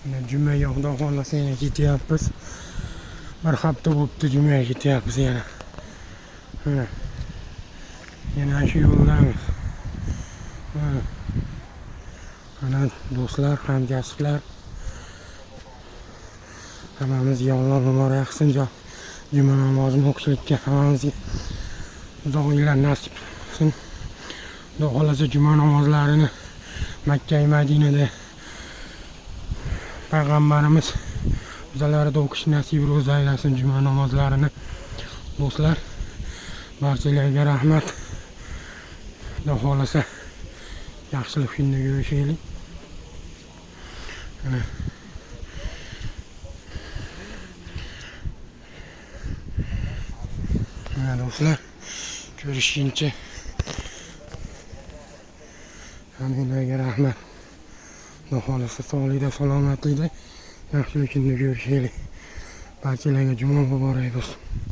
Mana jumaga Xudo xohlasa yana ketyapmiz. Bir hafta bo'libdi, jumaga ketyapmiz yana. Mana. Yana shu yo'ldamiz. Mana. Mana do'stlar, hamkasblar. Hammamizga Alloh muborak qilsin. Juma namozini o'qishlikka hammamizga uzoq yillar nasib qilsin. Xudo xohlasa juma namozlarini Makka Madinada payg'ambarimiz o'zalarida o'qish nasib ro'za aylasin juma namozlarini. Do'stlar, barchalarga rahmat. Xudo xohlasa yaxshilik kunda ko'rishaylik. Mana. Mana do'stlar, ko'rishguncha hammanglarga rahmat. Xudo xohlasa sog'likda, salomatlikda yaxshilik kunda ko'rishaylik. Barchalarga juma muborak bo'lsin.